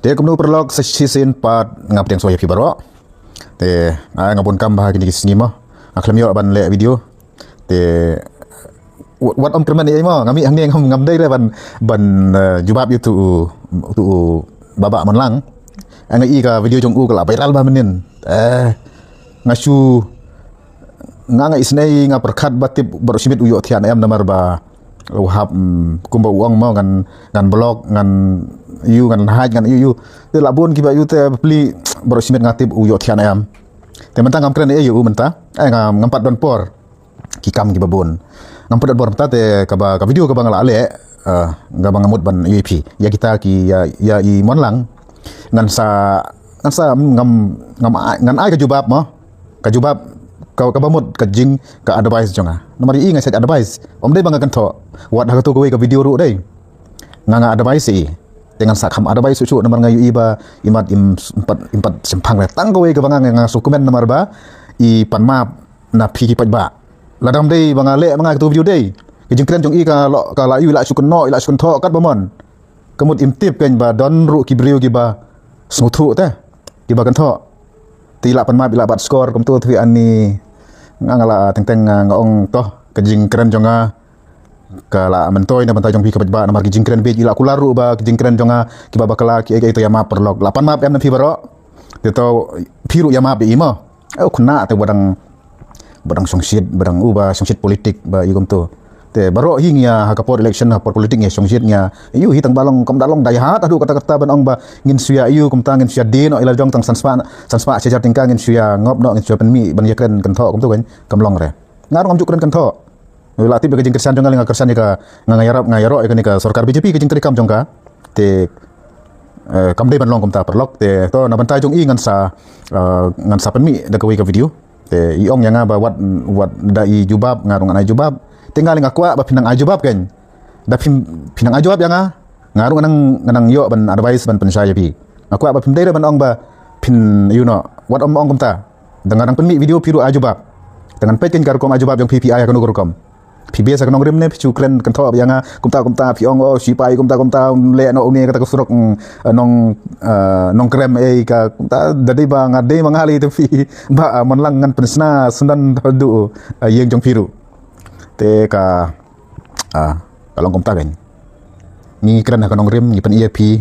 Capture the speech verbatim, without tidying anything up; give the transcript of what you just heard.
Te kumno paralok, sa shisien pat nga pdiang sngewbha ïa phi baroh. Te nga, nga bun kam bha kine ki sngi mo. Nga khlem ïoh ban leh video. Te wa-, wat ym kyrmen ïa i mo, nga mih hangne ngam, ngam dei re ban, ban, eh, jubab ïa utu u, utu u Bah Bah Monlang. Nga i ka video jong u ka la viral bha mynnin. Eh, nga shu, nga, nga isynei, nga pyrkhat ba tip baroh shimiet u ïoh thiah ne em namar ba u hap, mm, kumba u ong mo, ngan, ngan block, ngan ïoh, ngan hide, ngan ïoh, ïoh. Te la bun kiba ïoh te bapli, baroh shimiet nga tip u ïoh thiah ne em. Te mynta ngam kren ei ïa u mynta. Eh, ngam, ngam pat don por. Ki kam kiba bun. Ngam pat don por mynta te kaba, ka video kaba nga la leh, eh, kaba nga mut ban ïa phi. Ïa kita ki, ïa, ïa i Monlang. Ngan sa, ngan sa, ngam, ngam ai, ngan ai ka jubab mo. Ka jubab, ka, kaba mut ka jing, ka advice jong nga. Namar i nga sa advice. Ym dei ba nga kynthoh. Wat ha kato kawei ka video ruh dei. Nga, nga advice i. Te ngan sa kham advice shuh shuh namar nga ïohi ba i mat im, im pat, im pat shemphang re. Tang kawei kaba nga, nga, nga sngewkmen namar ba i pan map na phi ki paidbah. Lada ym dei ba nga leh ma nga kato video dei, ka jingkren jong i ka la, ka la ïoh, i la shu kynnoh, i la shu kynthoh katba mon. Ka mut im tip kein ba don ruh ki briew kiba sngewthuh te, kiba kynthoh. Te i la pan map, i la bat skor kumto, te phi ani, nga, nga la teng teng nga, nga ong to, ka jingkren jong nga ka la myntoi na bynta jong phi ki paidbah namar ki jingkren bieit, i la kular ruh ba ki jingkren jong nga kiba bakla kiei kiei, to ïa map paralok. La pan map em na phi baroh. Te to phi ruh ïa map ïa i mo. Eh, u khynnah te ba dang, ba dang shongshit, ba dang, u ba shongshit politik ba i kumto. Te baroh hi ngi ïa ha ka por election, ha por politik ngi ïa shongshit, ngi ïa ïoh hi tang ba long, kam da long dei hat haduh katta katta ban ong ba ngin shu ïa ïoh kumta, ngin shu ïa die noh ïa la jong tang san spah, san spah shi hajar tyngka ngin shu ïa ngop noh, ngin shu ïa pynmih ban ïa kren kynthoh kumto kein, kam long re. Nga ruh ngam ju kren kynthoh. La tip ïa ka jingkyrshan jong nga, nga kyrshan ïa ka, nga, nga ïarap, nga ïaroh ïa kane ka sorkar B J P, ka jingtrei kam jong ka. Te, eh, kam dei ban long kumta paralok. Te to na bynta jong i ngan sa, eh, ngan sa pynmih da kawei ka video. Te i ong ïa nga ba wat, wat da i jubab, nga ruh ngan ai jubab. Te nga lei nga kwah ba phin nang ai jubab kein. Da phin, phin nang ai jubab ïa nga, nga ruh ngan nang, ngan nang ïoh ban advice, ban pynshai ïa phi. Nga kwah ba phim dei re ban ong ba phin, you know, wat ym ong kumta. Da nga dang pynmih video phi ruh ai jubab. Te ngan peit kein ka rukom ai jubab jong phi, phi ai ha kano ka rukom. Phi beh sa ka nongrim ne phi shu kren kynthoh ïa nga kumta kumta, phi ong, oh, sipai kumta kumta, leh noh une kata ka surok, mm, eh, nong, eh, Nongkrem, eh, ka kumta, da dei ba nga dei ma nga lei te phi, Bah, eh, Monlang, ngan pynshna syndon haduh, eh, ïing jong phi ruh. Te ka, ah, ka long kumta kein. Ngi kren ha ka nongrim, ngi pyni ïa phi,